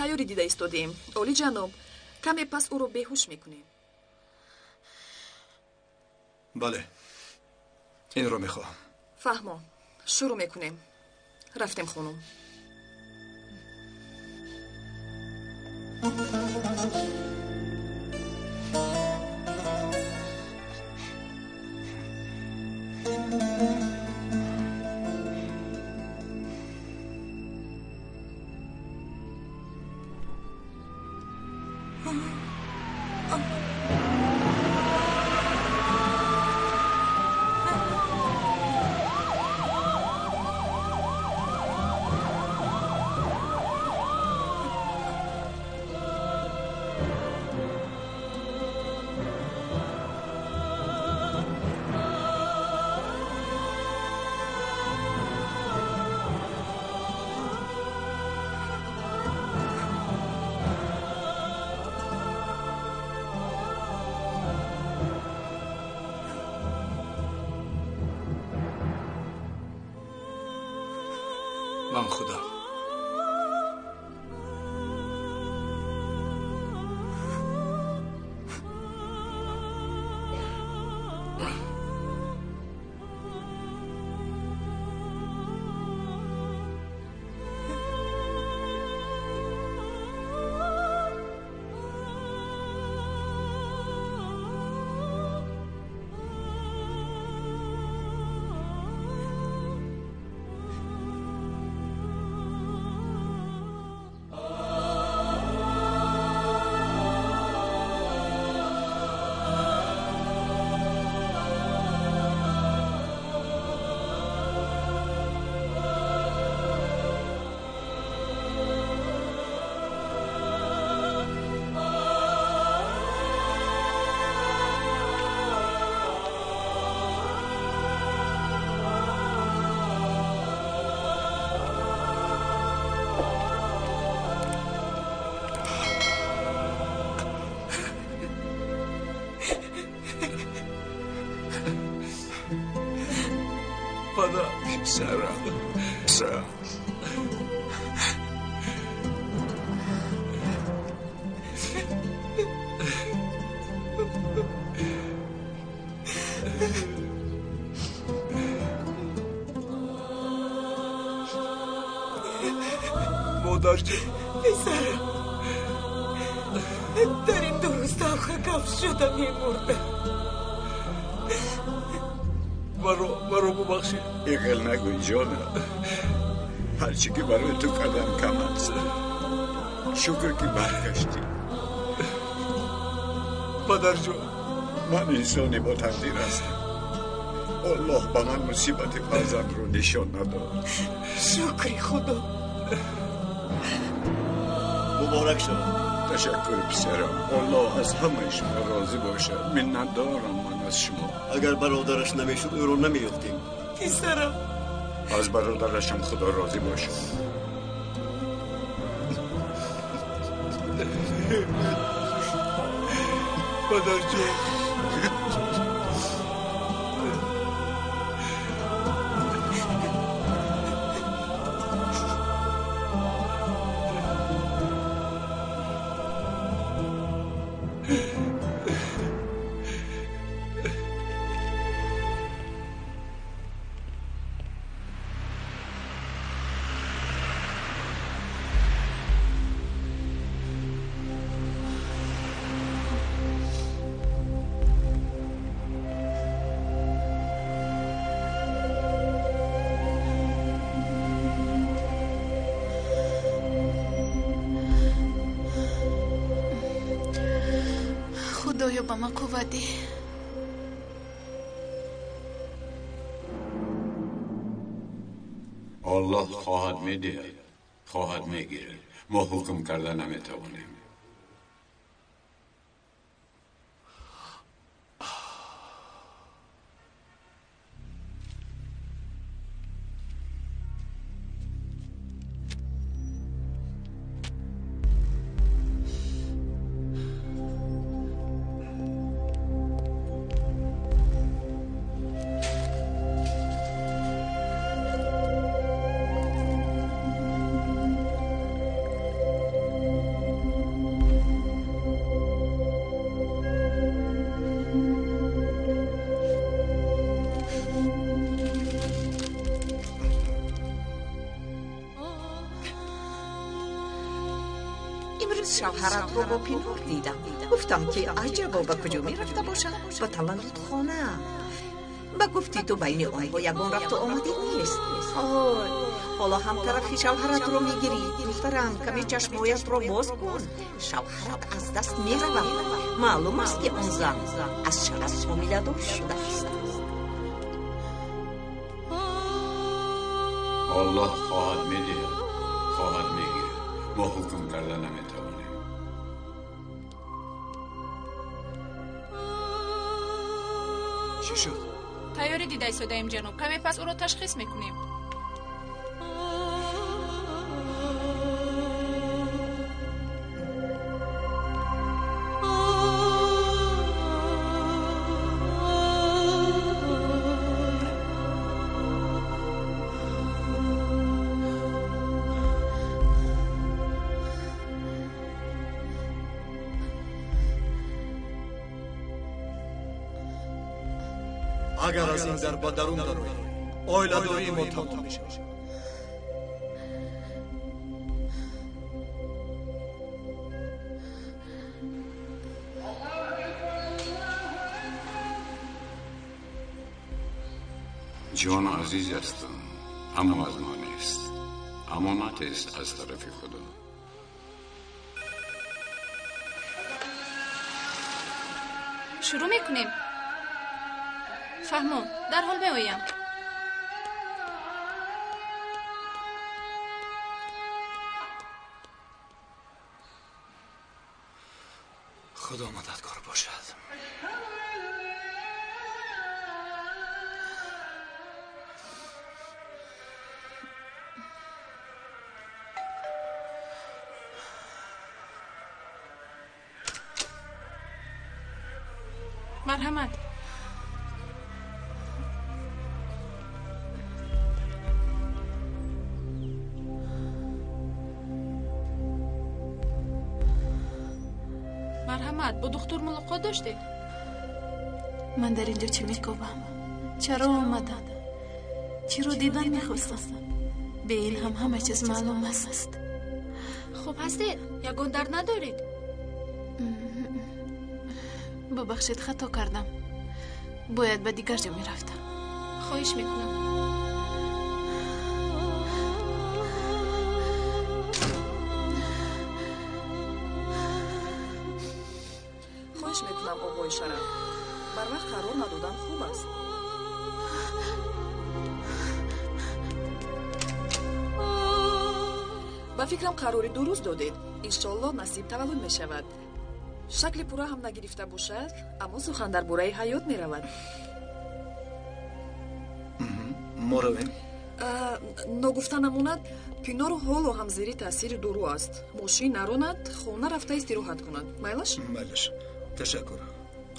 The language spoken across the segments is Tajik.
Тайёрӣ дида истодем. Олиҷаноб, каме пас ӯро беҳуш мекунем. Бале, инро мехоҳам. Фаҳмо, шурӯъ мекунем. Рафтем, хонум. Ман худам. Сара, Сара. Модарҷон. Писарам, дар ин 2 рӯз талха кафш шуда мемурдам. Маро бубахшед. Иғел нагӯй, ҷонам. Ҳарчи ки барои ту кардам, кам аст. Шукр, ки баргаштӣ. Падарҷон. Ман инсони бо тақдир ҳастам. Аллоҳ ба ман мусибати фарзандро нишон надод. Шукри Худо. Муборак шавад. Ташаккур, писарам. Аллоҳ аз ҳамаи шумо розӣ бошад. Миннатдорам ман аз шумо. Агар бародараш намешуд, ӯро намеёфтем. Писарам. Аз бародарашам Худо розӣ бошад. Падарҷон. Худоё, ба ман қувват деҳ. Аллоҳ хоҳад медиҳад, хоҳад мегирад. Мо ҳукм карда наметавонем. Дирӯз шавҳаратро бо Пинор дидам. Гуфтам ки аҷабо ба куҷо мерафта бошад? Ба таваллудхона. Ба гуфти ту байни онҳо ягон рафту омаде нест. Ой, ҳоло ҳам тарафи шавҳаратро мегирӣ. Духтарам, каме чашмҳоятро боз кун. Шавҳарат аз даст меравад. Маълум аст ки он зан аз шарaf ҳомиладор шудааст. Аллоҳ хоҳад медиҳад, хоҳад мегирад. Мо ҳукм карда наметавонем. Чӣ шуд? Тайёрӣ дида истодаем, ҷаноб. Каме пас ӯро ташхис мекунем. Агар аз ин дар ба дарун дароӣ, оиладории мо тамом мешавад. Ҷон азиз астам, аммо аз мо нест. Амонат аст аз тарафи Худо. Шурӯъ мекунем. Фаҳмо, дарҳол меоям. Худо мададкор бошад. Марҳамат. Марҳамат, бо духтур мулоқот доштед? Ман дар инҷо чӣ мекобам? Чаро омадам? Чиро дидан мехостам? Бе ин ҳам ҳама чиз маълум аст. Хуб ҳастед? Ягон дард надоред? Бубахшед, хато кардам. Бояд ба дигар ҷо мерафтам. Хоҳиш мекунам. Хоҳиш мекунам, оғои Шараф. Барвақт қарор надодан хуб аст. Ба фикрам қарори дуруст додед. Иншоллоҳ насиб таваллуд мешавад. Шакли пурра ҳам нагирифта бошад, аммо сухан дар бораи ҳаёт меравад. Мо равем? Ногуфта намонад, Пинор ҳоло ҳам зери таъсири дору аст. Мошин наронад, хона рафта истироҳат кунад. Майлаш? Майлаш. Ташаккур.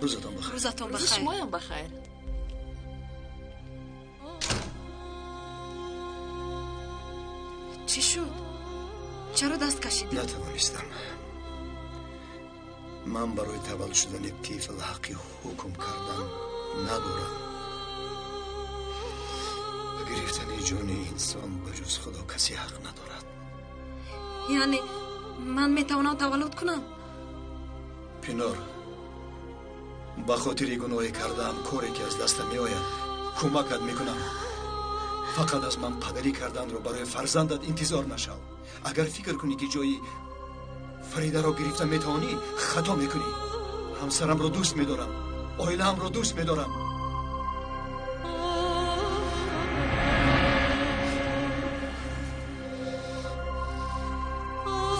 Рӯзатон бахайр. Рӯзатон Рӯзи бахайр. шумоям бахайр. Чӣ шуд? Чаро даст кашидӣ? Натавонистам. Ман барои таваллуд шудани тифл ҳаққи ҳукм кардан надорам. Ба гирифтани ҷони инсон ба ҷуз Худо касе ҳақ надорад. Яъне ман метавонам таваллуд кунам? Пинор, ба хотири гуноҳе кардаам, коре ки аз дастам меояд, кӯмакат мекунам. Фақат аз ман падарӣ карданро барои фарзандат интизор нашав. Агар фикр кунӣ ки ҷои Фаридаро гирифта метавонӣ, хато мекунӣ. Ҳамсарамро дӯст медорам, оилаамро дӯст медорам.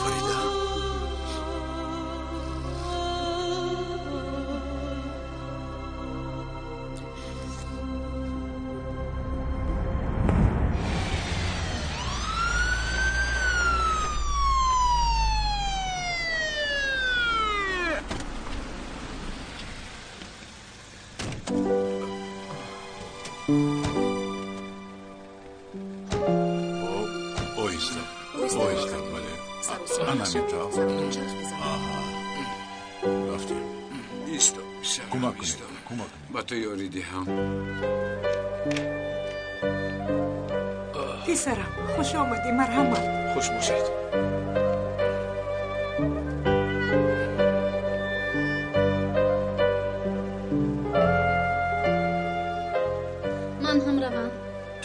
Фарида, Оҳиста, оҳиста, бале. Саросема Ана метав. Саратон чарх мезанад. Аҳа. Рафтем. Исто, писарам, Кӯмак кунед, исто. кӯмак кунед. Ба ту ёрӣ диҳам. Писарам, хуш омадӣ, марҳамат. Хуш бошед.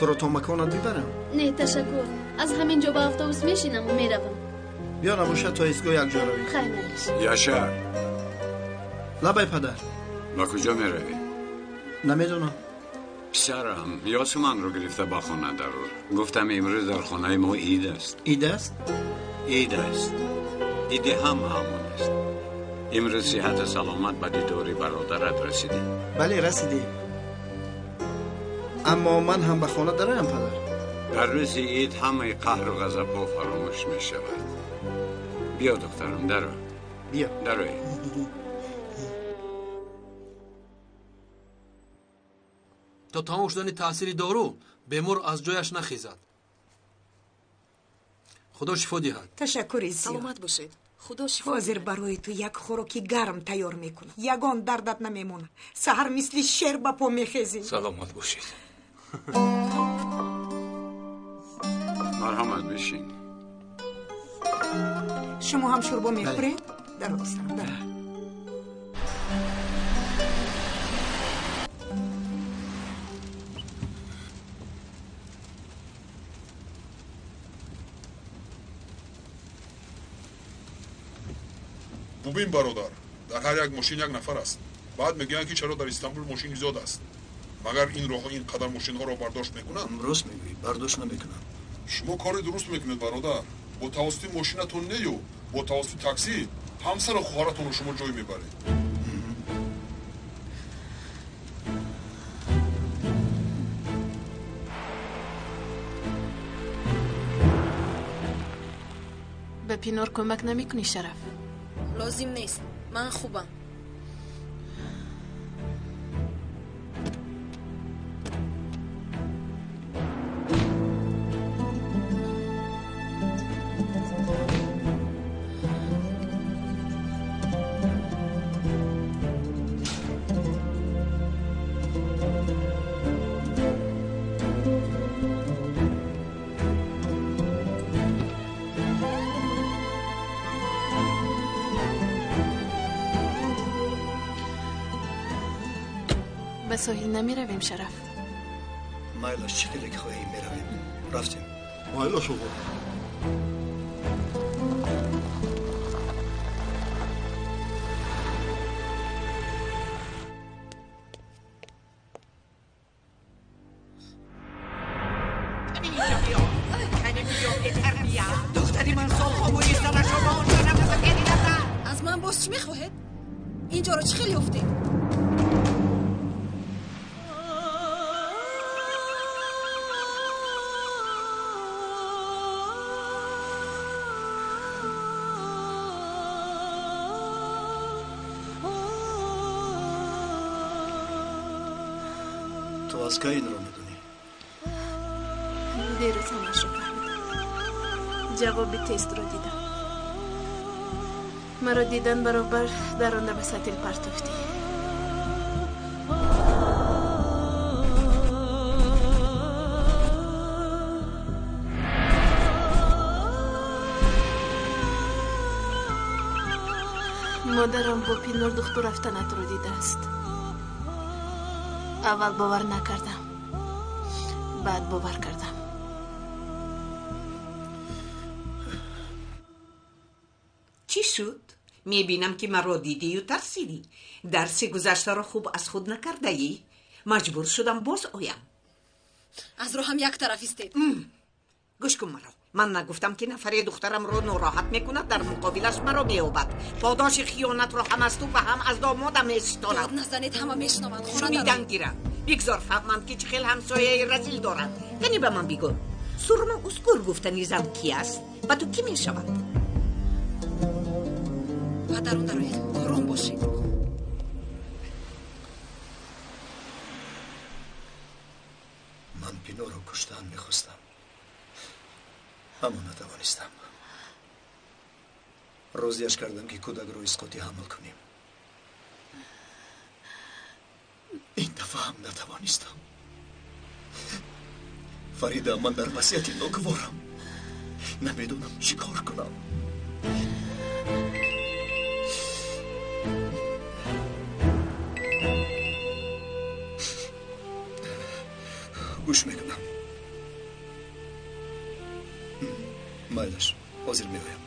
Туро то маконат бибарам? Не, ташаккур. Аз ҳамин ҷо ба автобус мешинаму меравам. Биё набошад, то истгоҳ якҷо равем. Хайр, майлиш. Яшар. Лабай, падар. Ба куҷо меравӣ? Намедонам. Писарам, Ёсуманро гирифта ба хона дарор. Гуфтам имрӯз дар хонаи мо ид аст. Ид аст? Ид аст. Иди ҳамаамон аст. Имрӯз сиҳату саломат ба дидори бародарат расидем. Бале, расидем. Аммо ман ҳам ба хона дароям, падар. Дар рӯзи ид ҳамаи қаҳру ғазабҳо фаромӯш мешавад. Биё, духтарам, даро. Биё. Дарои. То тамом шудани таъсири дору бемор аз ҷояш нахезад. Худо шифо диҳад. Ташаккури зиёд. Саломат бошед. Худо шифо. Ҳозир барои ту як хӯроки гарм тайёр мекунам. Ягон дардат намемонад. Саҳар мисли шер ба по мехезӣ. Саломат бошед. Марҳамат, бишин. Шумо ҳам шӯрбо мехӯред? Даро, писарам, даро. Бубин, бародар, дар ҳар як мошин як нафар аст. Баъд мегӯянд, ки чаро дар Истанбул мошин зиёд аст. Магар ин роҳҳо ин қадар мошинҳоро бардошт мекунанд? Рост мегӯӣ, бардошт намекунанд. Шумо кори дуруст мекунед, бародар. Бо тавассути мошинатон нею, бо тавассути таксӣ ҳамсару хоҳаратонро шумо ҷой мебаред. Ба Пинор кӯмак намекунӣ, Шараф? Лозим нест, ман хубам. Ба соҳил намеравем, Шараф? Майлаш, чӣ хеле ки хоҳӣ, меравем. Рафтем. Майлаш, оғо. Духтари ман солҳо бӯи сарашо ба он ҷо нафасакет карда. Аз ман боз чӣ мехоҳед? Инҷоро чӣ хел ёфтед? Ту аз кай инро медонӣ? Дирӯз ҳамашро фаҳмидам. Ҷавоби тестро дидам. Маро дидан баробар даронда ба сатил партофтӣ. Модарам бо Пинор духтур рафтанатро дидааст. Аввал бовар накардам, баъд бовар кардам. Чӣ шуд? Мебинам, ки маро дидию тарсидӣ. Дарси гузаштаро хуб аз худ накардаӣ. Маҷбур шудам боз оям. Аз роҳам як тараф истед. Гӯш кун маро. Ман нагуфтам, ки нафаре духтарамро нороҳат мекунад, дар муқобилаш маро меёбад. Подоши хиёнатро ҳам аз ту ва ҳам аз домодам меситонам. Дод назанед, ҳама мешунаванд. Хона Шунидан гиранд. Бигзор фаҳманд, ки чӣ хел ҳамсояи разил дорад. Кани ба ман бигӯ, Сурма Ускур гуфтани зан ки аст? Ба ту кӣ мешавад? Ба дарун дароед, ором бошед. Ман Пинорро куштан мехостам, аммо натавонистам. Розиаш кардам, ки кӯдакро исқоти ҳамл кунем. Ин дафъа ҳам натавонистам. Фарида, ман дар вазъияти ногуворам. Намедонам чӣ кор кунам. Гӯш мекунам. Майлаш, ҳозир меоям.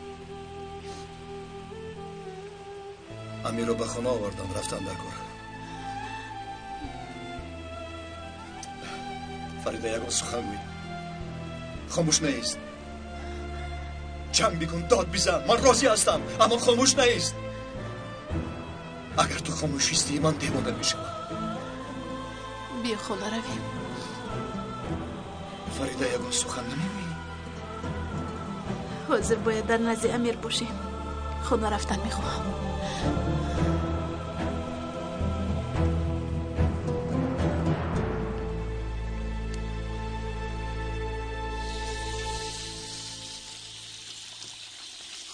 Амирро ба хона овардам, рафтам дар кор. Фарида, ягон сухан гӯй. Хомӯш неист. Ҷанг бикун, дод бизан, ман розӣ ҳастам, аммо хомӯш неист. Агар ту хомӯш истӣ, ман девона мешавам. Биё хона равем. Фарида, ягон сухан намегӯӣ? Ҳозир бояд дар назди Амир бошем. Хона рафтан мехоҳам.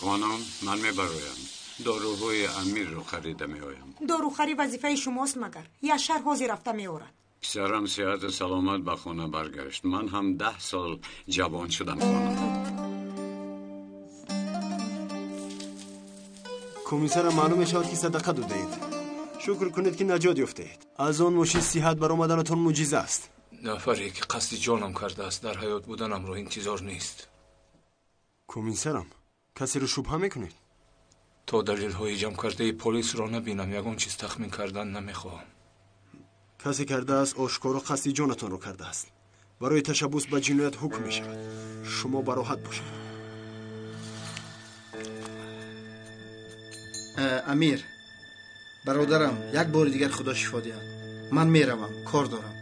Хонум, ман мебароям. Доруҳои Амирро харида меоям. Дорухарӣ вазифаи шумост магар? Яшар ҳозир рафта меорад. Писарам сиҳату саломат ба хона баргашт. Ман ҳам 10 сол ҷавон шудам, хонум. Комиссарам, маълум мешавад ки садақа додаед. Шукр кунед ки наҷот ёфтаед. Аз он мошин сиҳат баромаданатон мӯъҷиза аст. Нафаре ки қасди ҷонам кардааст, дар ҳаёт буданамро интизор нест. Комиссарам, касеро шубҳа мекунед? То далелҳои ҷамъкардаи полисро набинам, ягон чиз тахмин кардан намехоҳам. Касе кардааст, ошкоро қасди ҷонатонро кардааст. Барои ташаббус ба ҷиноят ҳукм мешавад. Шумо бароҳат бошед. Амир, бародарам, як бори дигар худо шифо диҳад. Ман меравам, кор дорам.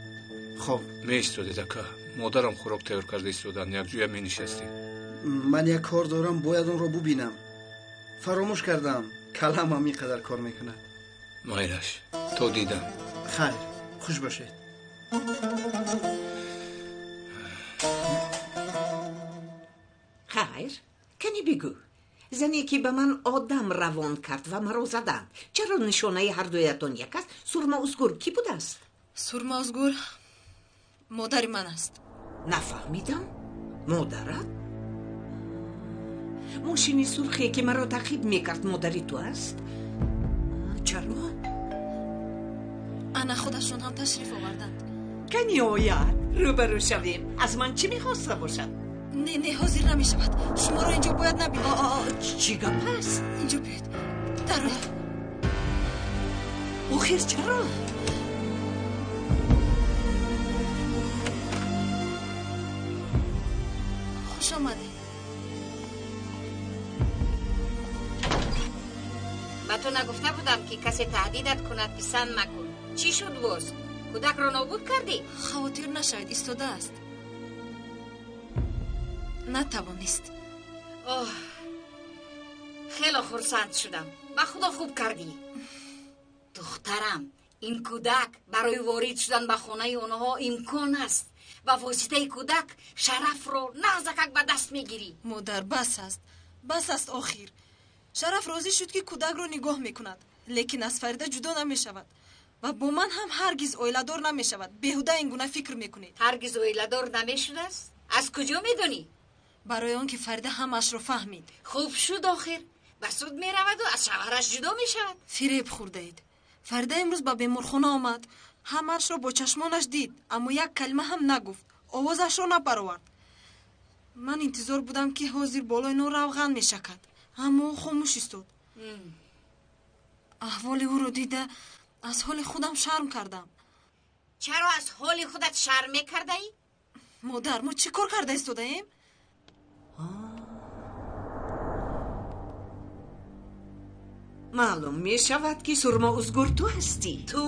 Хоб. Меистодед, ака. Модарам хӯрок тайёр карда истоданд, якҷоя менишастем. Ман як кор дорам, бояд онро бубинам. Фаромӯш кардам, каламам ин қадар кор мекунад. Майлаш, то дидам. Хайр, хуш бошед. Хайр, кани бигӯ. Зане ки ба ман одам равон кард ва маро заданд, чаро нишонаи ҳардуятон як аст? Сурма Узгур кӣ будааст? Сурма Узгур модари ман аст. Нафаҳмидам. Модарат? Мошини сурхе ки маро таъқиб мекард модари ту аст? Чаро? Ана худашон ҳам ташриф оварданд. Кани ояд, рӯбарӯ шавем. Аз ман чӣ мехоста бошад? Не, не, ҳозир намешавад. Шуморо инҷо бояд набинам. Чӣ гап аст? Инҷо биёед. Дароед. Охир чаро? Хуш омадед. Ба ту нагуфта будам ки касе таҳдидат кунад, писанд макун. Чӣ шуд боз? Кӯдакро нобуд кардӣ? Хавотир нашавед, истодааст. Натавонист. Оҳ, хело хурсанд шудам. Ба худо хуб кардӣ. Духтарам, ин кӯдак барои ворид шудан ба хонаи онҳо имкон аст. Ба воситаи кӯдак шарафро нағзакак ба даст мегирӣ. Модар, бас аст. Бас аст охир. Шараф розӣ шуд ки кӯдакро нигоҳ мекунад, лекин аз Фарида ҷудо намешавад ва бо ман ҳам ҳаргиз оиладор намешавад. Беҳуда ин гуна фикр мекунед. Ҳаргиз оиладор намешудааст? Аз куҷо медонӣ? Барои он ки Фарида ҳамаашро фаҳмид. Хуб шуд охир. Ба суд мераваду аз шавҳараш ҷудо мешавад. Фиреб хӯрдаед. Фарида имрӯз ба беморхона омад. Ҳамаашро бо чашмонаш дид, аммо як калима ҳам нагуфт. Овозашро напаровард. Ман интизор будам ки ҳозир болои нон равған мешакад, аммо ӯ хомӯш истод. Аҳволи ӯро дида аз ҳоли худам шарм кардам. Чаро аз ҳоли худат шарм мекардаӣ? Модар, мо чӣ кор карда истодаем? Маълум мешавад ки Сурма Узгур ту ҳастӣ. Ту?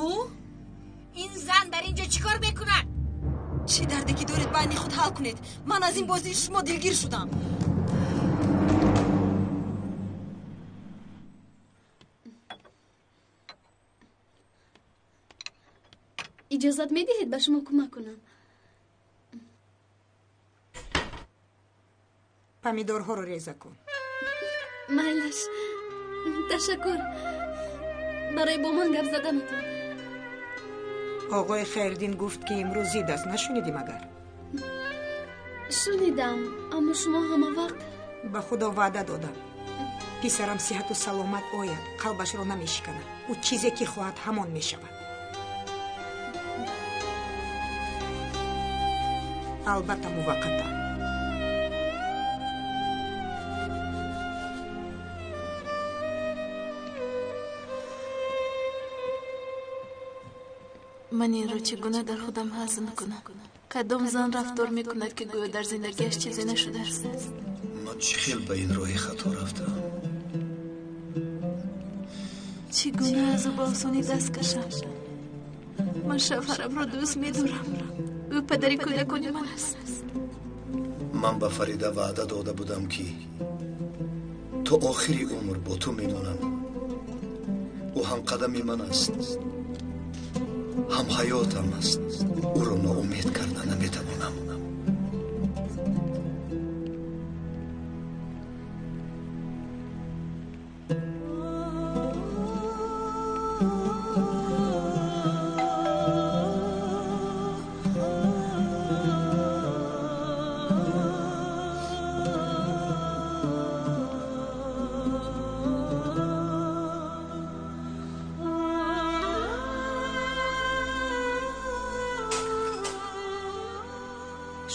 Ин зан дар инҷо чӣ кор мекунад? Чӣ дарде ки доред байни худ ҳал кунед. Ман аз ин бозии шумо дилгир шудам. Иҷозат медиҳед ба шумо кӯмак кунам? Помидорҳоро реза кун. Майлаш, ташаккур барои бо ман гап заданатон. Оғои Хайриддин гуфт ки имрӯз зид аст. Нашунидӣ магар? Шунидам, аммо шумо ҳама вақт. Ба худо ваъда додам. Писарам сиҳату саломат ояд, қалбашро намешиканад. Ӯ чизе ки хоҳад ҳамон мешавад. Албатта муваққатан. Ман инро чӣ гуна дар худам ҳазм кунам? Кадом зан рафтор мекунад, ки гӯё дар зиндагиаш чизе нашудааст? Ман чӣ хел ба ин роҳи хато рафтам? Чӣ гуна аз ӯ ба осонӣ даст кашам? Ман шавҳарамро дӯст медорам. Ӯ падари кӯдакони ман аст. Ман ба Фарида ваъда дода будам, ки то охири умр бо ту мемонам. Ӯ ҳамқадами ман аст, ҳам ҳаётам аст. Ӯро ноумед карда наметавонам.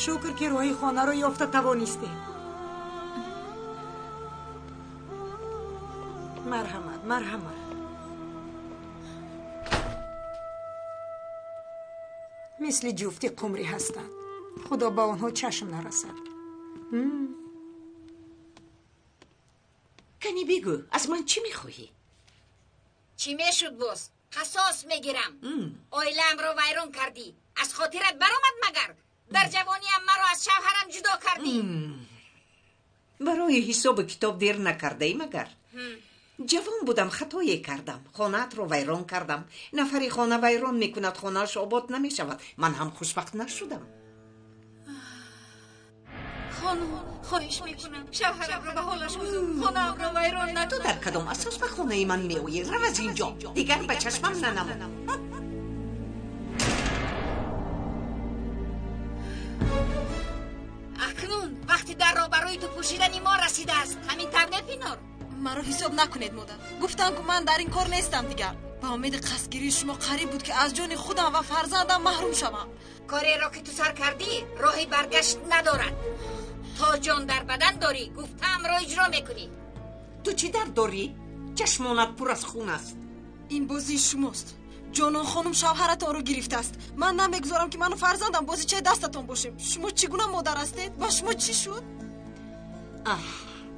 Шукр, ки роҳи хонаро ёфта тавонистем. Марҳамат, марҳамат. Мисли ҷуфти қумрӣ ҳастанд. Худо ба онҳо чашм нарасад. Кани бигӯ, аз ман чӣ мехоҳӣ? Чӣ мешуд боз? Қасос мегирам. Оилаамро вайрон кардӣ. Аз хотират баромад магар? Дар ҷавониам маро аз шавҳарам ҷудо кардӣ. Барои ҳисобу китоб дер накардаӣ магар? Ҷавон будам, хатое кардам, хонаатро вайрон кардам. Нафаре хона вайрон мекунад, хонааш обод намешавад. Ман ҳам хушбахт нашудам. Хонум, хоҳиш мекунам, шавҳарамро ба ҳолаш гузор, хонаамро вайрон накун. Ту дар кадом асос ба хонаи ман меоӣ? Рав аз инҷо, дигар ба чашмам нанамо. Акнун вақти дарро барои ту пӯшидани мо расидааст. Ҳамин тавр не, Пинор? Маро ҳисоб накунед, модар. Гуфтам, ки ман дар ин кор нестам дигар. Ба умеди қасдгирии шумо қариб буд, ки аз ҷони худам ва фарзандам маҳрум шавам. Кореро ки ту сар кардӣ, роҳи баргашт надорад. То ҷон дар бадан дорӣ, гуфтаамро иҷро мекунӣ. Ту чӣ дард дорӣ? Чашмонат пур аз хун аст. Ин бозии шумост. Ҷонон хонум шавҳаратонро гирифтааст. Ман намегузорам, ки ману фарзандам бозичаи дастатон бошем. Шумо чӣ гуна модар ҳастед? Ба шумо чӣ шуд? Аҳ,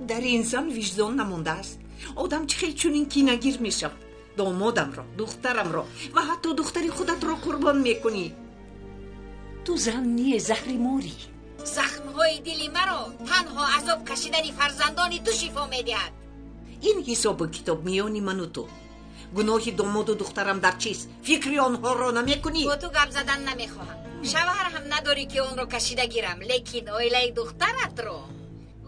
дар ин зан виҷдон намондааст. Одам чӣ хел чунин кинагир мешавад? Домодамро, духтарамро ва ҳатто духтари худатро қурбон мекунӣ. Ту зан не, заҳри морӣ. Захмҳои дили маро танҳо азоб кашидани фарзандони ту шифо медиҳад. Ин ҳисобу китоб миёни ману ту. Гуноҳи домоду духтарам дар чист? Фикри онҳоро намекунӣ? Бо ту гап задан намехоҳам. Шавҳар ҳам надорӣ, ки онро кашида гирам, лекин оилаи духтаратро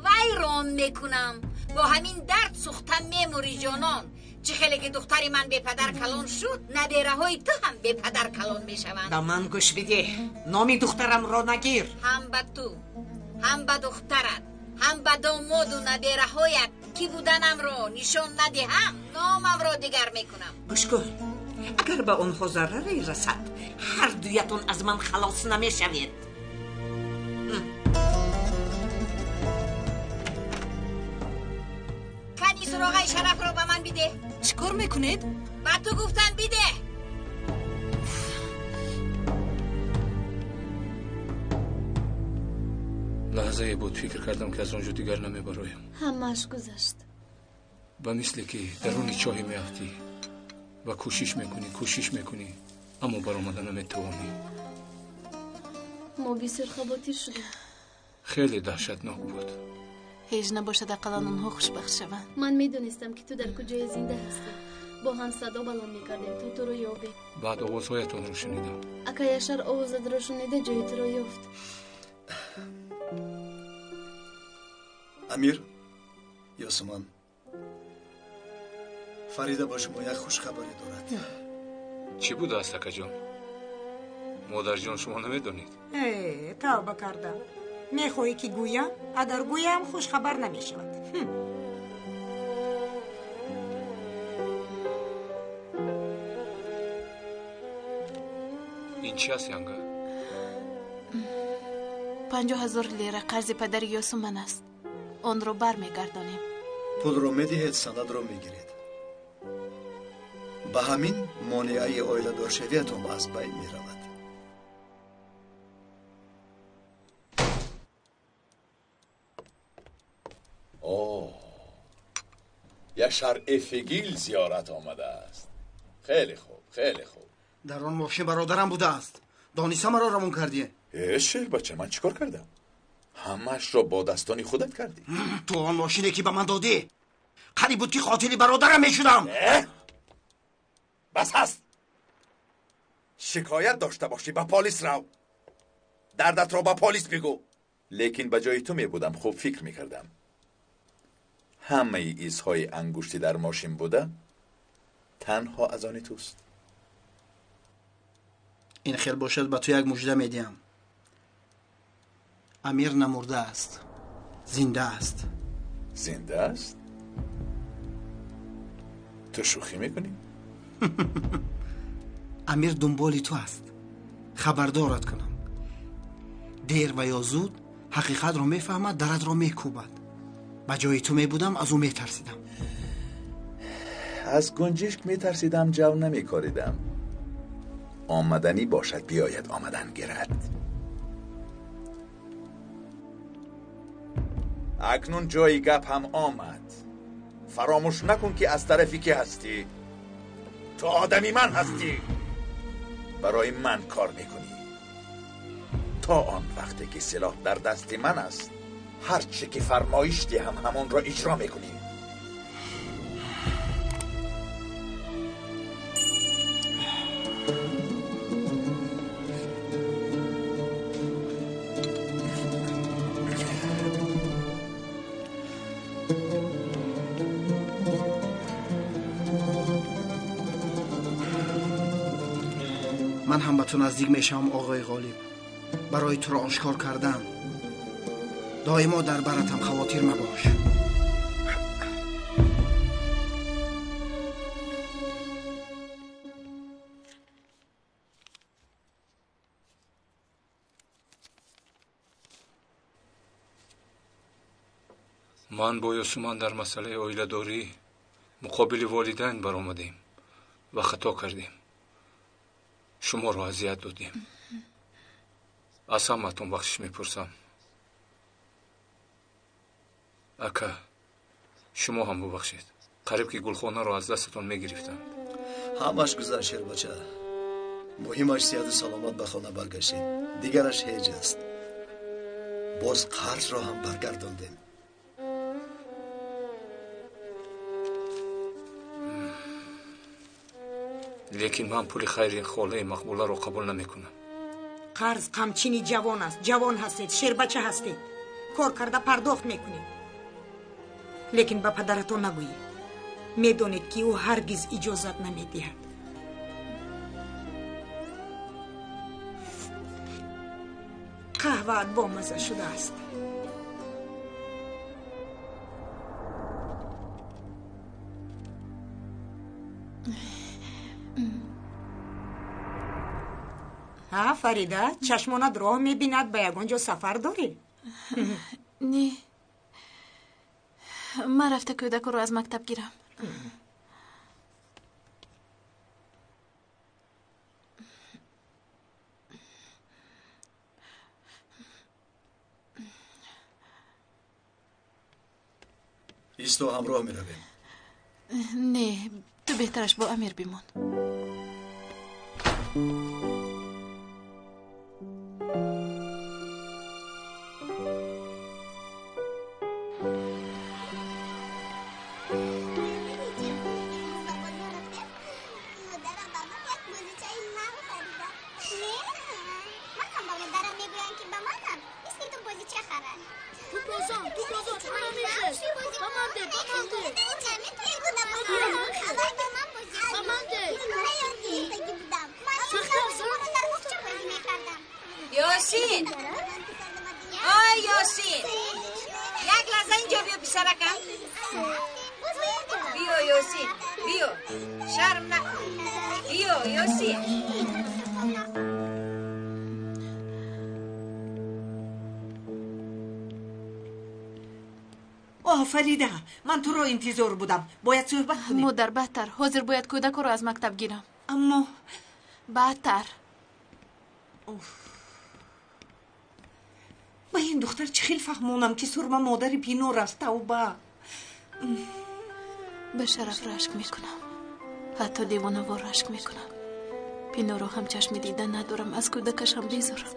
вайрон мекунам. Бо ҳамин дард сӯхта мемурӣ, ҷонон. Чӣ хеле ки духтари ман бепадар калон шуд, набераҳои ту ҳам бепадар калон мешаванд. Ба ман гӯш бидеҳ, номи духтарамро нагир. Ҳам ба ту, ҳам ба духтарат, ҳам ба домоду набераҳоят ки буданамро нишон надиҳам, номамро дигар мекунам. Гӯш кун, агар ба онҳо зараре расад, ҳар дуятон аз ман халос намешавед. Кани суроғаи шарафро ба ман бидеҳ. Чӣ кор мекунед? Ба ту гуфтам бидеҳ. Лаҳзае буд, фикр кардам, ки аз он ҷо дигар намебароям. Ҳамааш гузашт. Ба мисле ки даруни чоҳе меафтӣ ва кӯшиш мекунӣ, кӯшиш мекунӣ, аммо баромада наметавонӣ. Мо бисёр хавотир шудем. Хеле даҳшатнок буд. Ҳеҷ набошад, ақаллан онҳо хушбахт шаванд. Ман медонистам, ки ту дар куҷое зинда ҳастӣ. Бо ҳам садо баланд мекардем, то туро ёбем. Баъд овозҳоятонро шунидам. Ака Яшар овозатро шунида ҷои туро ёфт. Амир, Ёсуман, Фарида ба шумо як хушхабаре дорад. Чӣ будааст, акаҷон? Модарҷон, шумо намедонед? Э, тавба кардам. Мехоҳӣ, ки гӯям? Агар гӯям, хушхабар намешавад. Ин чи аст, янга? 50 000 лира қарзи падари Ёсуман аст. Онро бармегардонем. Пулро медиҳед, санадро мегиред. Ба ҳамин монеаи оиладоршавиятон аз байн меравад. О, Яшар Эфегил зиёрат омадааст. Хеле хуб, хеле хуб. Дар он мошин бародарам будааст. Дониста маро равон кардӣ. Э, шербача, ман чӣ кор кардам? Ҳамаашро бо дастони худат кардӣ. Ту он мошине ки ба ман додӣ, қариб буд ки қотили бародарам мешудам. Бас аст. Шикоят дошта бошӣ, ба полис рав. Дардатро ба полис бигӯ. Лекин ба ҷои ту мебудам, хуб фикр мекардам. Ҳамаи изҳои ангуштӣ дар мошин буда танҳо аз они туст. Ин хел бошад, ба ту як мужда медиҳам. Амир намурда аст, зинда аст. Зинда аст? Ту шӯхӣ мекунӣ? Амир дунболи ту аст. Хабардорат кунам, дер ва ё зуд ҳақиқатро мефаҳмад, даратро мекӯбад. Ба ҷои ту мебудам, аз ӯ метарсидам. Аз гунҷишк метарсидам, ҷав намекоридам. Омаданӣ бошад, биёяд, омадан гирад. Акнун ҷои гап ҳам омад. Фаромӯш накун ки аз тарафи кӣ ҳастӣ. Ту одами ман ҳастӣ. Барои ман кор мекунӣ. То он вақте ки силоҳ дар дасти ман аст, ҳар чӣ ки фармоиш диҳам, ҳамонро иҷро мекунӣ. Ман ҳам ба ту наздик мешавам, оғои Ғолиб. Барои туро ошкор кардан доимо дар баратам, хавотир мабош. Ман бо Ёсуман дар масъалаи оиладорӣ муқобили волидайн баромадем ва хато кардем. Шуморо азият додем. Аз ҳамаатон бахшиш мепурсам. Ака, шумо ҳам бубахшед. Қариб ки гулхонаро аз дастатон мегирифтанд. Ҳамаш гузашт, шербача. Муҳимаш сиҳату саломат ба хона баргаштед. Дигараш ҳеҷ аст. Боз қарзро ҳам баргардондем. Лекин ман пули хайри холаи Мақбуларо қабул намекунам. Қарз қамчини ҷавон аст. Ҷавон ҳастед, шербача ҳастед. Кор карда пардохт мекунед. Лекин ба падаратон нагӯед. Медонед ки ӯ ҳаргиз иҷозат намедиҳад. Қаҳваат бомазза шудааст. Ҳа, Фарида, чашмонат роҳ мебинад, ба ягон ҷо сафар дорӣ? Не, ман рафта кӯдакро аз мактаб гирам. Исто, ҳамроҳ меравем. Не, ту беҳтараш бо Амир бимон. Ёсин! Ой, Ёсин! Як лаҳза инҷо биё, писаракам. Биё, Ёсин, биё. Шарм накун. Биё, Ёсин. О, Фарида, ман туро интизор будам. Бояд суҳбат кунем. Модар, баъдтар. Ҳозир бояд кӯдакро аз мактаб гирам. Аммо баъдтар. Ба ин духтар чӣ хел фаҳмонам, ки Сурма модари Пинор аст? Тавба! Ба шараф рашк мекунам. Ҳатто девонавор рашк мекунам. Пинорро ҳам чашми дида надорам, аз кӯдакаш ҳам безорам.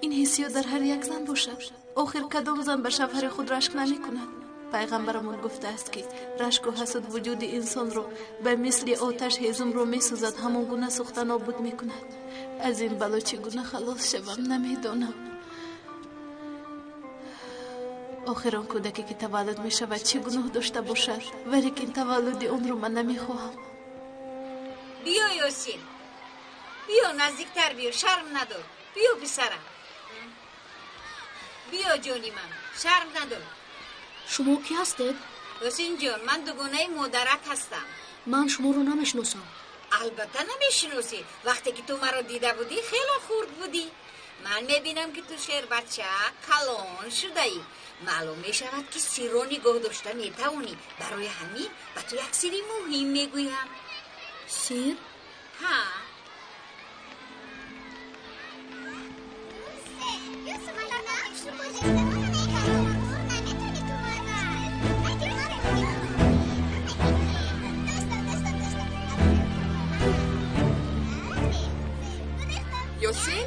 Ин ҳиссиёт дар ҳар як зан бошад. Охир кадом зан ба шавҳари худ рашк намекунад? Пайғамбарамон гуфтааст, ки рашку ҳасуд вуҷуди инсонро ба мисли оташ ҳезумро месӯзад, ҳамон гуна сӯхта нобуд мекунад. Аз ин бало чӣ гуна халос шавам, намедонам. Охир он кӯдаке ки таваллуд мешавад, чӣ гуноҳ дошта бошад? Валекин таваллуди онро ман намехоҳам. Биё, Ёсин, биё, наздиктар биё, шарм надор. Биё, писарам, биё, ҷони ман, шарм надор. Шумо кӣ ҳастед? Ёсин ҷон, ман дугонаи модарат ҳастам. Ман шуморо намешиносам. Албатта намешиносӣ. Вақте ки ту маро дида будӣ, хело хурд будӣ. Ман мебинам, ки ту шербача калон шудаӣ. Маълум мешавад, ки сирро нигоҳ дошта метавонӣ. Барои ҳамин ба ту як сири муҳим мегӯям. Сир? Ҳа. Ёсин?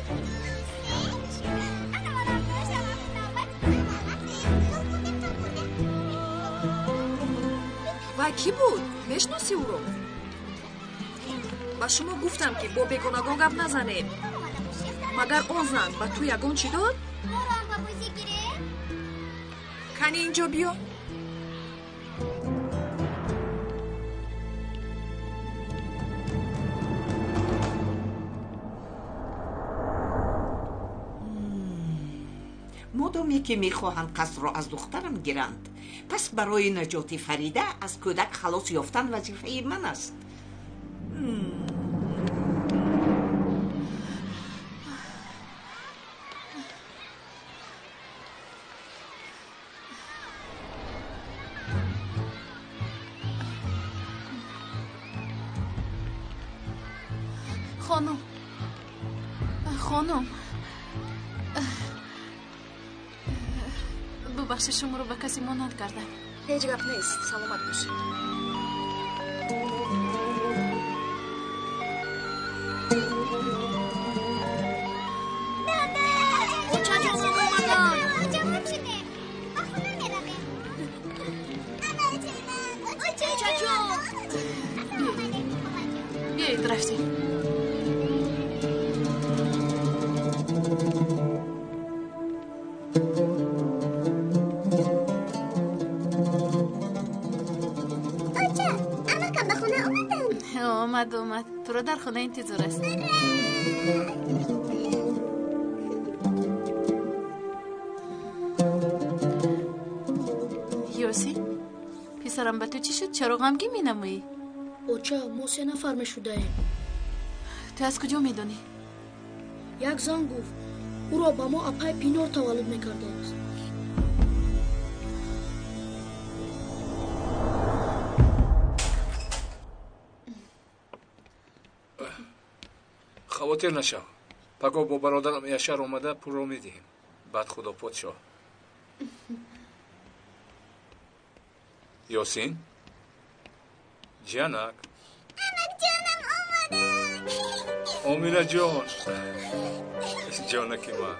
Вай кӣ буд? Мешиносӣ ӯро? Ба шумо гуфтам, ки бо бегонагон гап назанед. Магар он зан ба ту ягон чӣ дод? Кани инҷо биё. Модоме ки мехоҳанд қасрро аз духтарам гиранд, пас барои наҷоти Фарида аз кӯдак халос ёфтан вазифаи ман аст. Хонум, хонум, бубахшед, шуморо ба касе монанд кардам. Ҳеҷ гап нест, саломат бошед. Биёед, рафтем. Омад, омад. Туро дар хона интизор аст. Ёсин, писарам, ба ту чӣ шуд? Чаро ғамгин менамоӣ? Оча, мо се нафар мешудаем. Ту аз куҷо медонӣ? Як зан гуфт, ӯро ба мо апай Пинор таваллуд мекардааст. Хавотир нашав. Пагоҳ бо бародарам Яшар омада пулро медиҳем. Баъд худо подшоҳ. Ёсин? Ҷанак. Амакҷонам омаданд. Оминаҷон. Ҷонаки ман.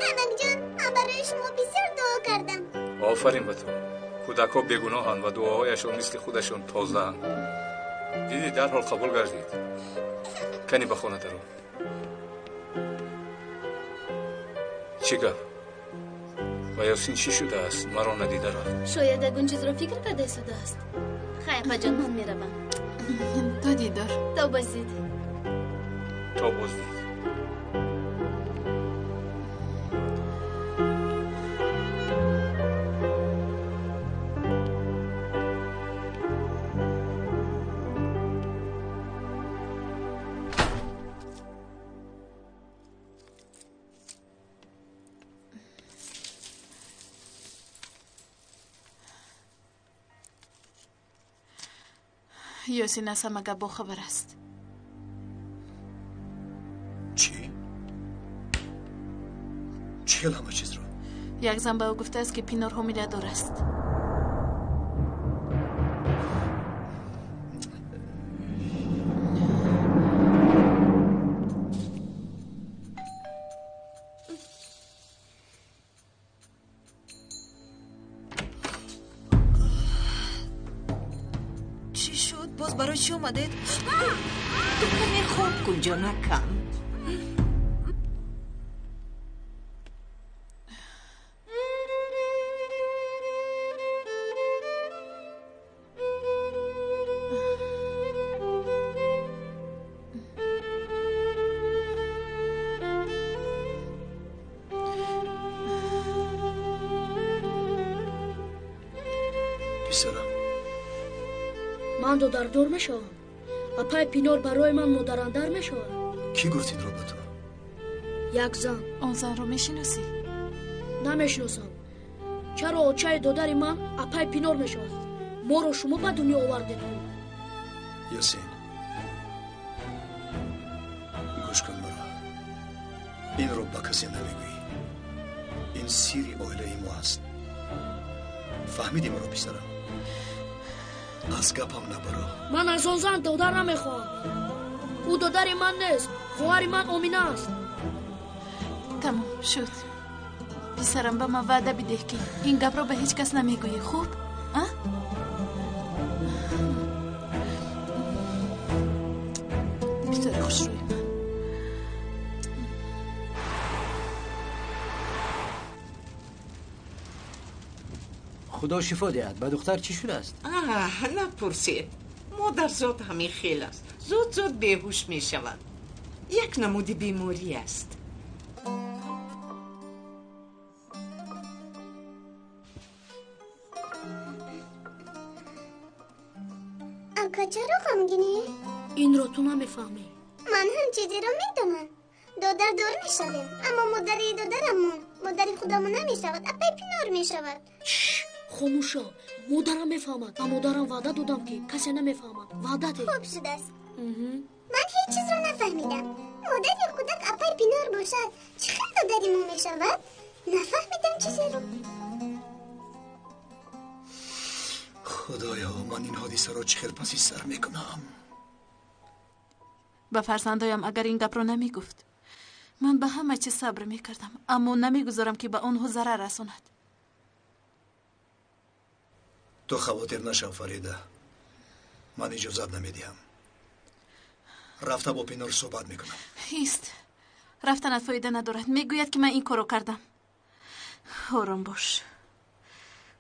Амакҷон, ман барои шумо бисёр дуо кардам. Офарин ба ту. Кӯдакҳо бегуноҳанд ва дуоҳояшон мисли худашон тозаанд. Дидӣ, дарҳол қабул гардид. Кани ба хона даро. Чӣ гап? Ва Ёсин чӣ шудааст? Маро надида рафт. Шояд ягон чизро фикр карда истодааст. Хай, апаҷон, ман меравам. То дидор. То боздид. То боздид. Ёсин аз ҳама гап бохабар аст. Чӣ? Чӣ хел ҳама чизро? Як зан ба ӯ гуфтааст, ки Пинор ҳомиладор аст. Чӣ шуд? Боз барои чӣ омадед? Ту каме хоб кун, ҷонакам. Писарам, ман додардор мешавам. Апаи Пинор барои ман модарандар мешавад. Кӣ гуфт инро ба ту? Як зан. Он занро мешиносӣ? Намешиносам. Чаро очаи додари ман апаи Пинор мешавад? Моро шумо ба дунё овардед. Ёсин, гӯш кун маро. Инро ба касе намегӯӣ. Ин сирри оилаи мо аст. Фаҳмидӣ маро, писарам? Аз гапам набаро. Ман аз он зан додар намехоҳам. Ӯ додари ман нест, хоҳари ман Омина аст. Тамом шуд. Писарам, ба ман ваъда бидеҳ, ки ин гапро ба ҳеҷ кас намегӯӣ. Хуб? А? Писари хушрӯи ман. Худо шифо диҳад. Ба духтар чӣ шудааст? Аҳ, напурсед. Модарзод ҳамин хел аст. Зуд зуд беҳуш мешавад. Як намуди беморӣ аст. Ака, чаро ғамгинӣ? Инро ту намефаҳмӣ. Ман ҳам чизеро медонам. Додардор мешавем, аммо модари додарамон модари худамон намешавад, апаи Пинор мешавад. Хомӯш шав. Модарам мефаҳмад. Ба модарам ваъда додам, ки касе намефаҳмад. Ваъда деҳ. Хуб шудааст. Ман ҳеҷ чизро нафаҳмидам. Модари кӯдак апаи Пинор бошад, чӣ хел додари мо мешавад? Нафаҳмидам чизеро. Худоё, ман ин ҳодисаро чӣ хел паси сар мекунам? Ба фарзандоям агар ин гапро намегуфт, ман ба ҳама чиз сабр мекардам, аммо намегузорам, ки ба онҳо зарар расонад. Ту хавотир нашав, Фарида. Ман иҷозат намедиҳам. Рафта бо Пинор суҳбат мекунам. Ҳист, рафтанат фоида надорад. Мегӯяд, ки ман ин корро кардам. Ором бош.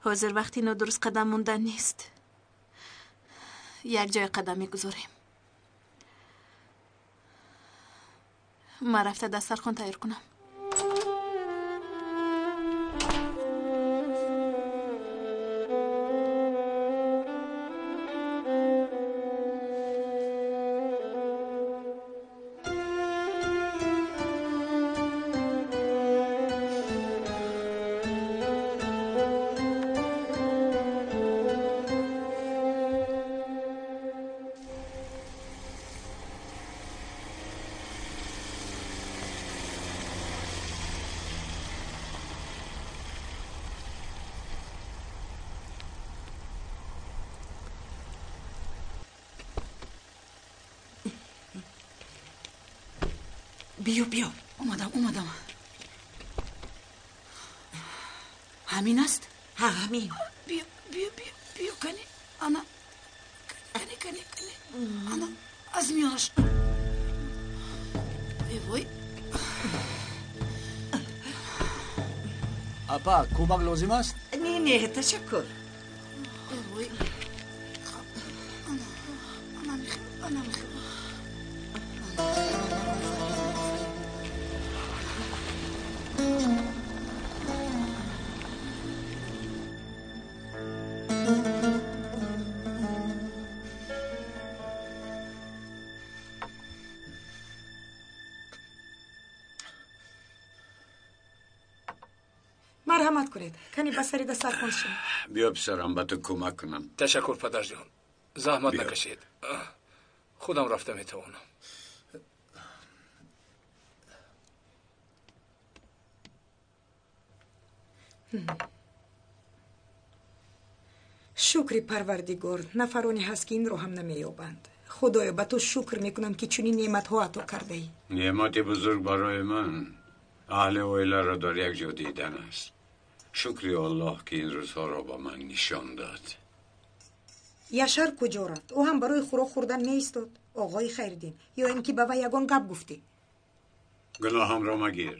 Ҳозир вақти нодуруст қадам мондан нест. Як ҷоя қадам мегузорем. Ман рафта дастархон тайёр кунам. Биё, биё. Омадам, омадам. Ҳамин аст? Ҳа, ҳамин. Биё, биё, биё, биё, кани, ана, кани, кани, кани, ана, аз миёнаш. Эвой. Апа, кӯмак лозим аст? Не, не, ташаккур. Эвой. Ана, ана мехел, ана мехел. Марҳамат кунед, кани ба сари дастархон шин. Биё, писарам, ба ту кӯмак кунам. Ташаккур, падарҷон. Заҳмат накашед, худам рафта метавонам. Шукри Парвардигор, нафароне ҳаст, ки инро ҳам намеёбанд. Худоё, ба ту шукр мекунам, ки чунин неъматҳо ато кардаӣ. Неъмати бузург барои ман аҳли оиларо дар як ҷо дидан аст. Шукри Аллоҳ, ки ин рӯзҳоро ба ман нишон дод. Яшар куҷо рафт? Ӯ ҳам барои хӯрок хӯрдан меистод, оғои Хайриддин. Ё ин ки ба вай ягон гап гуфтӣ? Гуноҳамро магир.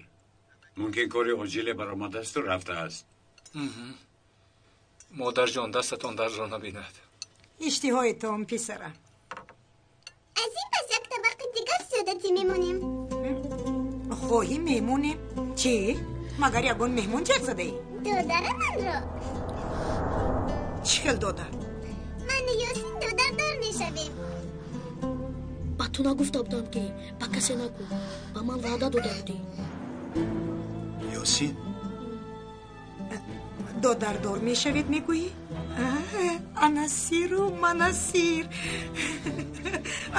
Мумкин кори оҷиле баромадасту рафтааст. Модарҷон, дастатон дардро набинад. Иштиҳоятон, писарам. Аз ин пас як табақи дигар зиёдатӣ мемонем. Хоҳӣ мемонем? Чӣ? Магар ягон меҳмон ҷеғ задаӣ? Додараманро. Чӣ хел додар? Ману Ёсин додардор мешавем. Ба ту нагуфта будам, ки ба касе нагӯ. Ба ман ваъда дода будӣ. Ёсин, додардор мешавед, мегӯӣ? Ана сиру мана сир.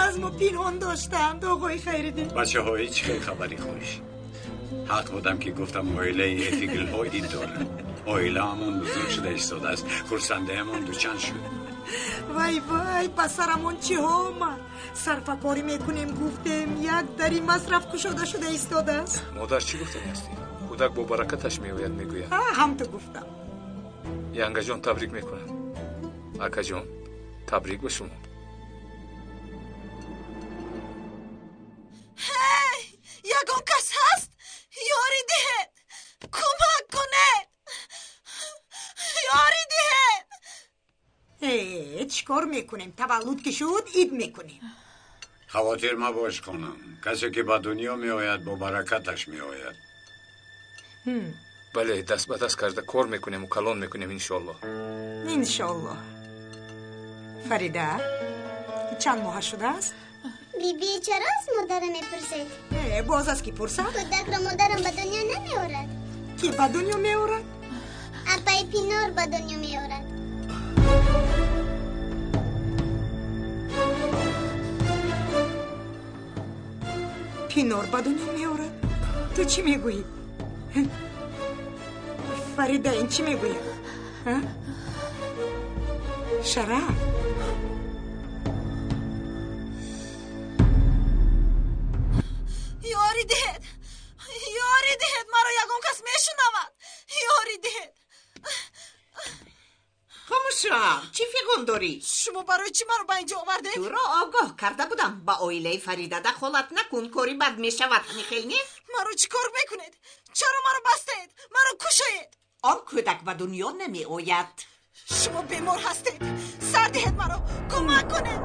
Аз мо пинҳон доштанд, оғои Хайриддин. Бачаҳо, ҳеҷ хел хабари хуш. Ҳақ будам, ки гуфтам оилаи Эфигилҳо ид доранд. Оилаамон бузург шуда истодааст, хурсандиамон дучанд шуд. Вай, вай, ба сарамон чиҳо омад? Сарфакорӣ мекунем, гуфтем, як дари масраф кушода шуда истодааст. Модар, чӣ гуфтани ҳастӣ? Кӯдак бо баракаташ меояд, мегӯяд. Ҳам ту гуфтам. Янгаҷон, табрик мекунам. Акаҷон, табрик ба шумо. Ҳей, ягон кас ҳаст? Ёрӣ диҳед, кӯмак кунед, ёрӣ диҳед. Чӣ кор мекунем? Таваллуд ки шуд, ид мекунем. Хавотир мабош, хонам. Касе ки ба дунё меояд, бо баракаташ меояд. Бале, даст ба даст карда кор мекунему калон мекунем, иншоаллоҳ. Иншоаллоҳ. Фарида, чанд моҳа шудааст? Биби, чаро аз модарам мепурсед? Боз аз кӣ пурсад? Кӯдакро модарам ба дунё намеорад. Кӣ ба дунё меорад? Апаи Пинор ба дунё меорад. Пинор ба дунё меорад? Ту чӣ мегӯӣ? Фарида, ин чӣ мегӯяд? Шараф. Ёрӣ диҳед, ёрӣ диҳед, маро ягон кас мешунавад. Ёрӣ диҳед. Хомӯшам, чӣ фиғон дорӣ? Шумо барои чӣ маро ба инҷо овардед? Туро огоҳ карда будам, ба оилаи Фарида дахолат накун, кори бад мешавад, ҳамин хел нест? Маро чӣ кор мекунед? Чаро маро бастаед? Маро кушоед. Он кӯдак ба дунё намеояд. Шумо бемор ҳастед. Сар диҳед маро, кӯмак кунед.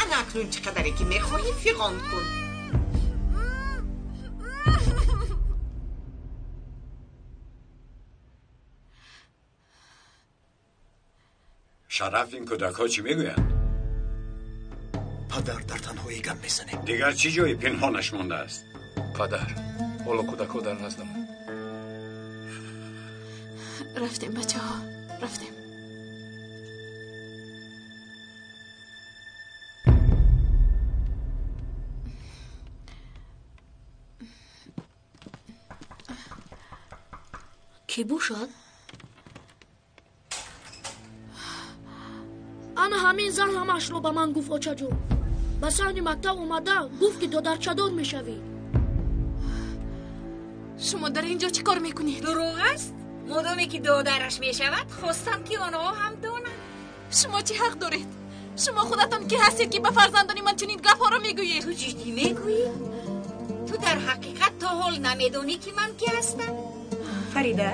Ана акнун чӣ қадаре ки мехоҳӣ фиғон кун. Шараф, ин кӯдакҳо чӣ мегӯянд? Падар, дар танҳоӣ гап мезанем. Дигар чӣ ҷои пинҳонаш мондааст? Падар, ҳоло кӯдакҳо дар наздамон. Рафтем, бачаҳо, рафтем. Кӣ бошад? Ана ҳамин зан ҳамаашро ба ман гуфт, очаҷон. Ба саҳни мактаб омада гуфт, ки додарчадор мешавӣ. Шумо дар ин ҷо чӣ кор мекунед? Дурӯғ аст. Модоме ки додараш мешавад, хостам, ки онҳо ҳам донанд. Шумо чӣ ҳақ доред? Шумо худатон кӣ ҳастед, ки ба фарзандони ман чунин гапҳоро мегӯед? Ту ҷиддӣ мегӯӣ? Ту дар ҳақиқат то ҳол намедонӣ, ки ман кӣ ҳастам? Фарида,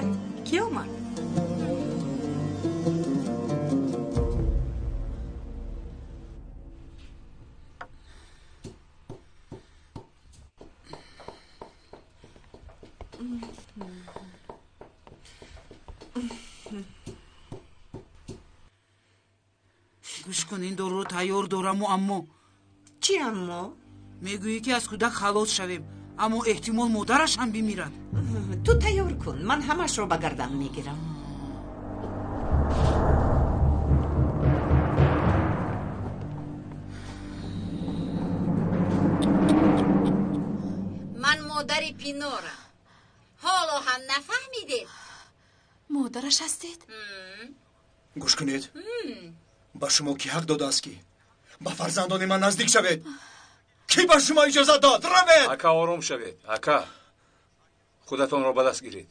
кӣ омад? Гӯш кун, ин доруро тайёр дораму, аммо Чӣ аммо? Мегӯӣ, ки аз кӯдак халос шавем. Аммо эҳтимол модараш ҳам бимирад. Ту тайёр кун, ман ҳамашро ба гардан мегирам. Ман модари Пинорам. Ҳоло ҳам нафаҳмидед? Модараш ҳастед? Гӯш кунед, ба шумо кӣ ҳақ додааст, ки ба фарзандони ман наздик шавед? Кӣ ба шумо иҷозат дод? Равед! Ака, ором шавед, ака, худатонро ба даст гиред.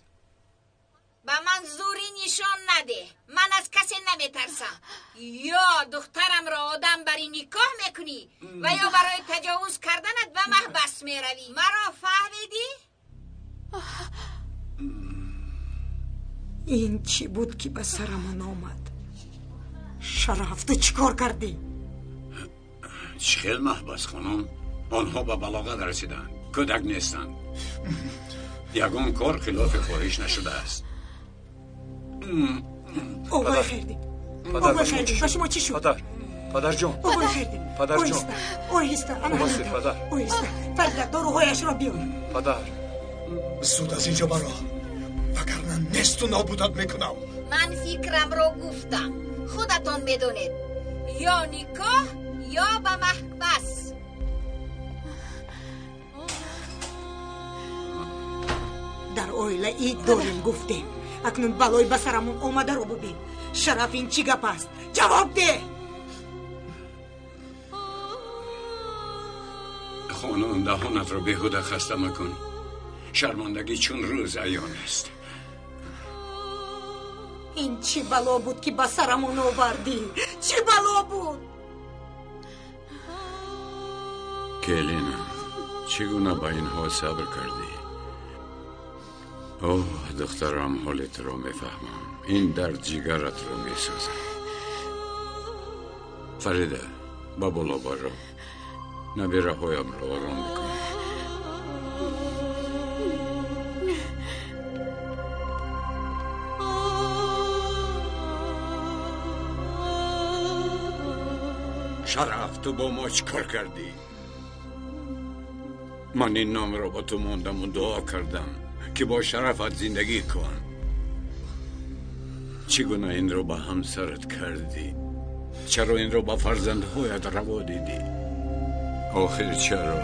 Ба ман зӯрӣ нишон надеҳ. Ман аз касе наметарсам. Ё духтарамро одам бари никоҳ мекунӣ ва ё барои таҷовуз карданат ба маҳбас меравӣ. Маро фаҳмидӣ? Ин чӣ буд, ки ба сарамон омад? Шараф, ту чӣ кор кардӣ? Чӣ хел маҳбас, хонум? Онҳо ба балоғат расиданд, кӯдак нестанд. Ягон кор хилофи хоҳиш нашудааст. Обои хайрдин, обои хайрдин, ба шумо чӣ шуд? Падар, падарҷон, обои хайрдин, падарҷон, оҳиста, ана падар, оҳиста. Фарида, доруҳояшро биёр. Падар, зуд аз инҷо баро, вагарна несту нобудат мекунам. Ман фикрамро гуфтам, худатон медонед. Ё никоҳ, ё ба маҳбас. Дар оила ид дорем, гуфтем. Акнун балои ба сарамон омадаро бубин. Шараф, ин чӣ гап аст? Ҷавоб деҳ! Хонум, даҳонатро беҳуда хаста макун. Шармандагӣ чун рӯз аён аст. Ин чӣ бало буд, ки ба сарамон овардӣ? Чӣ бало буд? Келинам, чӣ гуна ба инҳо сабр кардӣ? Оҳ, духтарам, ҳоли туро мефаҳмам. Ин дард ҷигаратро месӯзад. Фарида, ба боло баро, набираҳоямро ором бикун. Шараф, ту бо мо чӣ кор кардӣ? Ман ин номро ба ту мондаму дуо кардам, ки бо шарафат зиндагӣ кун. Чӣ гуна инро ба ҳамсарат кардӣ? Чаро инро ба фарзандҳоят раво дидӣ? Охир чаро?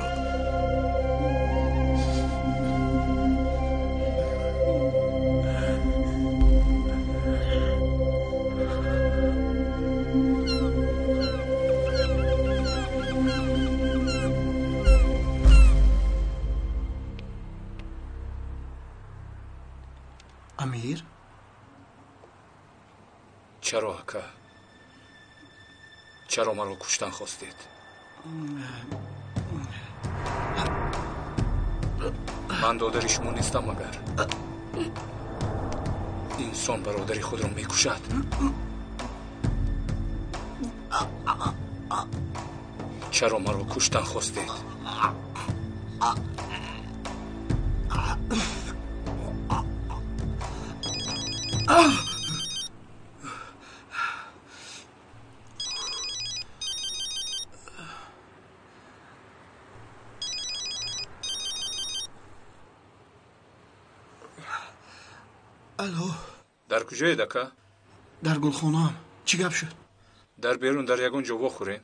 Амир? Чаро, ака? Чаро маро куштан хостед? Ман додари шумо нестам, магар? Инсон бародари худро мекушад. Чаро маро куштан хостед? Алло. Дар куҷоед, ака? Дар гулхонаам. Чӣ гап шуд? Дар берун дар ягон ҷо вохӯрем.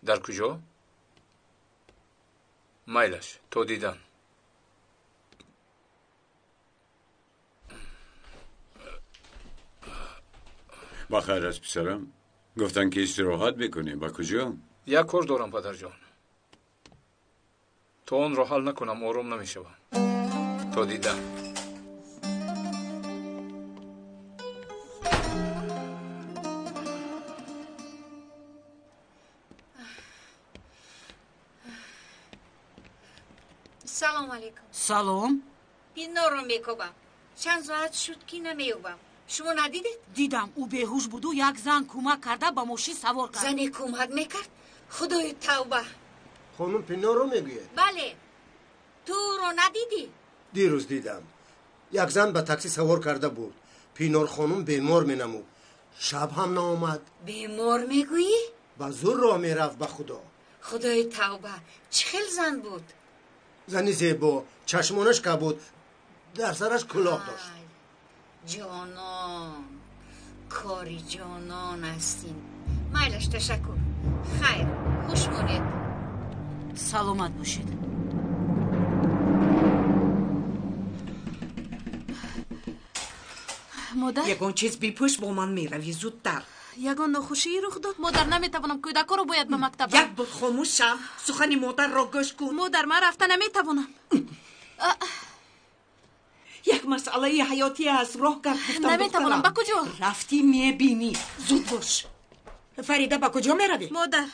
Дар куҷо? Майлаш, то дидан. Ба хайр аст, писарам. Гуфтанд, ки истироҳат мекунӣ. Ба куҷо? Як кор дорам, падарҷон. То онро ҳал накунам, ором намешавам. То дидан. Салом алейкум. Салом. Пинорро мекобам. Чанд соат шуд, ки намеёбам. Шумо надидед? Дидам, ӯ беҳуш буду як зан кӯмак карда ба мошин савор кард. Зане кӯмак мекард? Худои тавба! Хонум Пинорро мегӯяд? Бале. Ту ӯро надидӣ? Дирӯз дидам. Як зан ба таксӣ савор карда буд. Пинор хонум бемор менамуд. Шаб ҳам наомад. Бемор мегӯӣ? Ба зур роҳ мерафт, ба худо. Худои тавба, чӣ хел зан буд? Зани зебо, чашмонаш кабуд, дар сараш кулоҳ дошт. Ҷонон, кори ҷонон ҳастин. Майлаш, ташаккур. Хайр, хуш монед. Саломат бошед. Модар, ягон чиз бипӯш, бо ман меравӣ, зудтар. Ягон нохушии рух дод? Модар, наметавонам, кӯдакҳоро бояд ба мактаб. Як бор хомӯш шав, сухани модарро гӯш кун. Модар, ман рафта наметавонам. Як масъалаи ҳаётӣ аст, роҳ гард гуфтам. Наметавонам, ба куҷо? Рафтӣ мебинӣ, зуд бош. Фарида, ба куҷо меравӣ? Модар,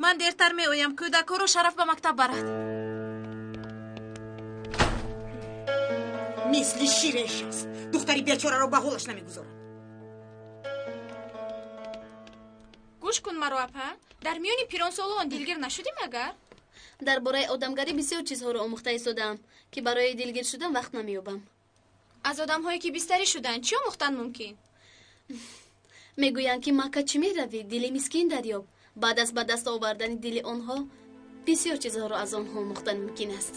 ман дертар меоям, кӯдакҳоро Шараф ба мактаб барад. Мисли ширеш аст, духтари бечораро ба ҳолаш намегузорад. Гӯш кун маро, апа, дар миёни пиронсолон дилгир нашудӣ магар? Дар бораи одамгарӣ бисёр чизҳоро омӯхта истодаам, ки барои дилгир шудан вақт намеёбам. Аз одамҳое ки бистарӣ шуданд чӣ омӯхтан мумкин? Мегӯянд, ки Макка чӣ меравӣ, дили мискин дарёб. Баъд аз ба даст овардани дили онҳо бисёр чизҳоро аз онҳо омӯхтан мумкин аст.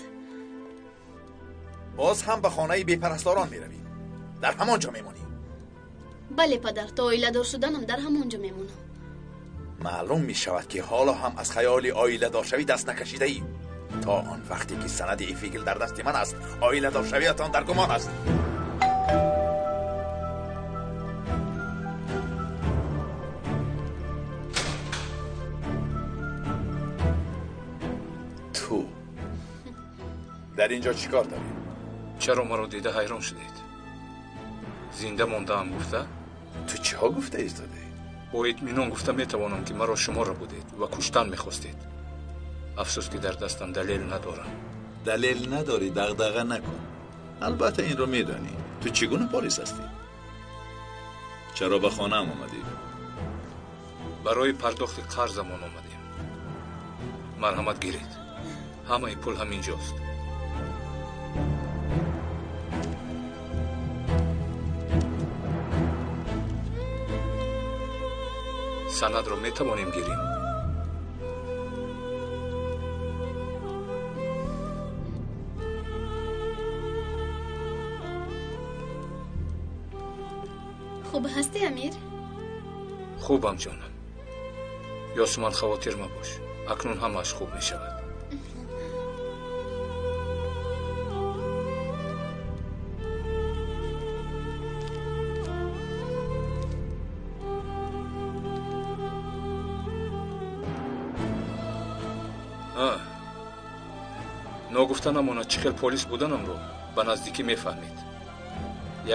Боз ҳам ба хонаи бепарасторон меравӣ? Дар ҳамон ҷо мемонӣ? Бале, падар, то оиладор шуданам дар ҳамон ҷо мемонам. Маълум мешавад, ки ҳоло ҳам аз хаёли оиладоршавӣ даст накашидаӣ. То он вақте ки санади Эфигил дар дасти ман аст, оиладоршавиятон дар гумон аст. Ту дар инҷо чӣ кор дорӣ? Чаро маро дида ҳайрон шудед? Зинда мондаам гуфта? Ту чиҳо гуфта истодаӣ? Бо итминон гуфта метавонам, ки маро шуморо будед ва куштан мехостед. Афсӯс, ки дар дастам далел надорам. Далел надорӣ, дағдаға накун. Албатта инро медонӣ. Ту чӣ гуна полис ҳастӣ? Чаро ба хонаам омадӣ? Барои пардохти қарзамон омадем. Марҳамат, гиред. Ҳамаи пул ҳаминҷост. Санадро метавонем гирем? Хуб ҳастӣ, Амир? Хубам, ҷонам. Ёсуман, хавотир мабош, акнун ҳамааш хуб мешавад. Ногуфта намонад, чӣ хел полис буданамро ба наздикӣ мефаҳмед.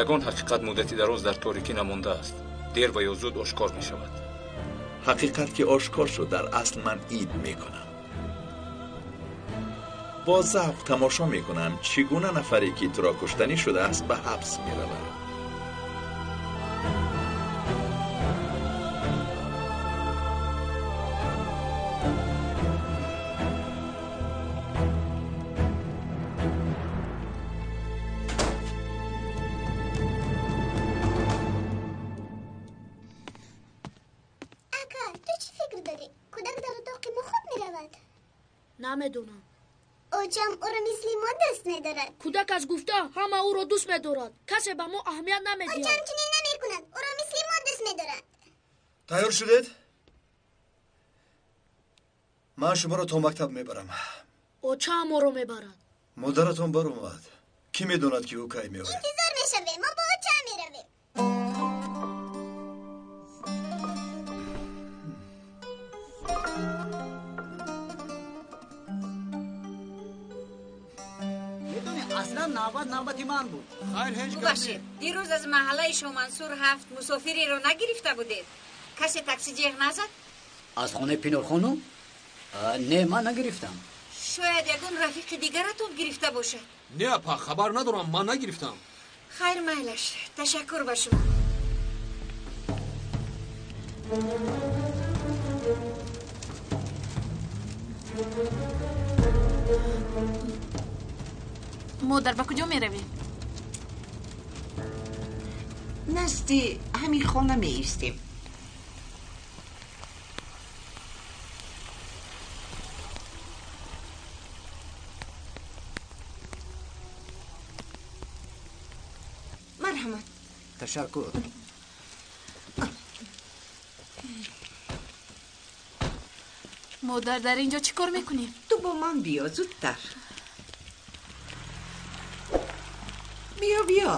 Ягон ҳақиқат муддати дароз дар торикӣ намондааст, дер ва ё зуд ошкор мешавад. Ҳақиқат ки ошкор шуд, дар асл ман ид мекунам. Бо завқ тамошо мекунам, чӣ гуна нафаре ки туро куштанӣ шудааст ба ҳабс меравад. Намедонам. Очам ӯро мисли мо дӯст медорад. Кӯдак аз гуфта ҳама ӯро дӯст медорад. Касе ба мо аҳамият намедиҳад. Очам чунин намекунад. Ӯро мисли мо дӯст медорад. Тайёр шудед? Ман шуморо то мактаб мебарам. Очам моро мебарад. Модаратон баромад. Кӣ медонад, ки ӯ кай меояд? Интизор мешавем. Мо бо очам меравем. Аслан навбат навбати ман буд. Хайр, ҳеҷ гап. Бубахшед, дирӯз аз маҳаллаи Шомансур 7 мусофиреро нагирифта будед? Касе такси ҷеғ назад? Аз хонаи Пинорхонум? Не, ман нагирифтам. Шояд ягон рафиқи дигаратон гирифта бошад. Не, апа, хабар надорам, ман нагирифтам. Хайр, майлаш, ташаккур ба шумо. Модар, ба куҷо меравем? Назди ҳамин хона меистем. Марҳамат. Ташаккур. Модар, дар инҷо чӣ кор мекунем? Ту бо ман биё, зудтар. Биё, биё.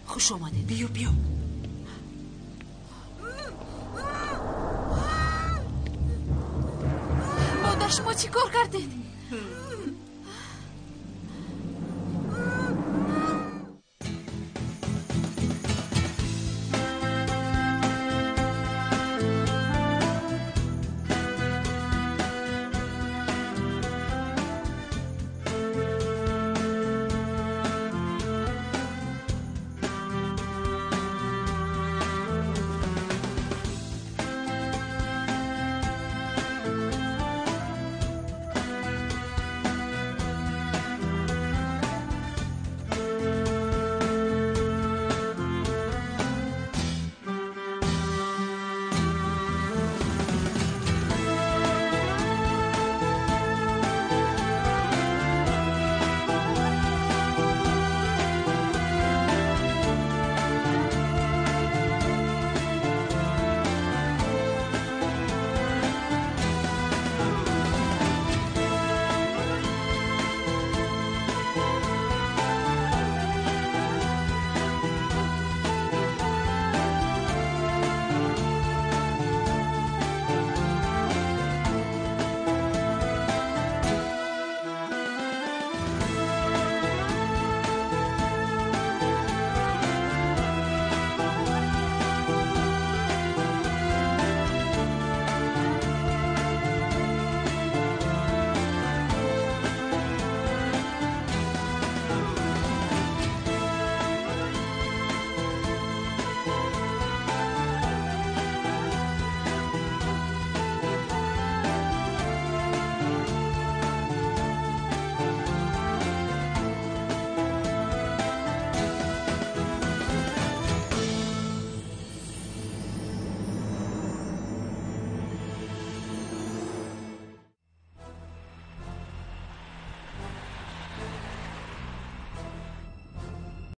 Хуш омадед. Биё, биё. Модар, шумо чӣ кор кардед?